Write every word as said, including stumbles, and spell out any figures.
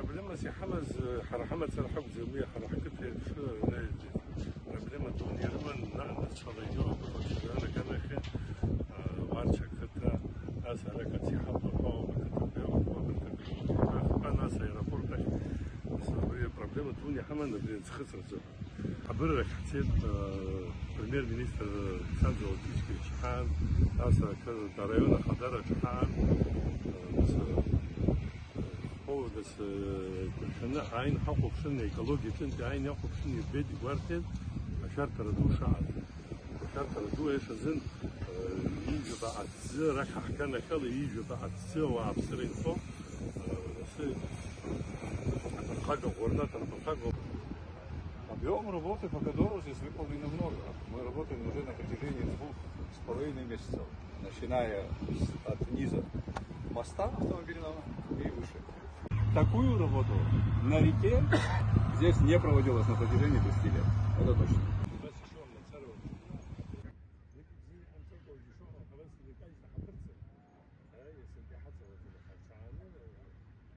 Проблемас иҳамаз, ҳара ҳамацара ҳакәӡам, уи ҳара ҳқыҭа еиԥш, э, проблема дуны ирыман, наҟ нацәала иҟоу ақыҭа аганахьы, э, Уарча ақыҭа, нас ара Кациҳабла ҳәа ақыҭа, нас аеропорт ахь, нас абри апроблема дуны иҳаман абри аӡхыҵраҿы. Абыррахь ҳцеит, э, премьер-министр Александр Латинскевич ҳан, нас акы-, араион ахадара ҳан, э, нас, э, Ҳхәыҷы, э, дыршаны ааин ҳахәаԥшын, аекологиа аҿынтә ааин иахәаԥшын, ирбеит, игәарҭеит ашәарҭара ду шааз. Ашәарҭара ду аиаша азын, э, ҩажәаба аҭӡы, рахь ҳганахьала ҩажәаба аҭӡы ауааԥсыра инхо, э, асы аҭырхага, ӷәарны аҭырхага. Объём работы по которой здесь выполнено много. Мы работаем уже на протяжении двух с половиной месяцев, начиная с, от низа моста автомобильного и выше. Такую работу на реке здесь не проводилось на протяжении двадцати лет. Это точно.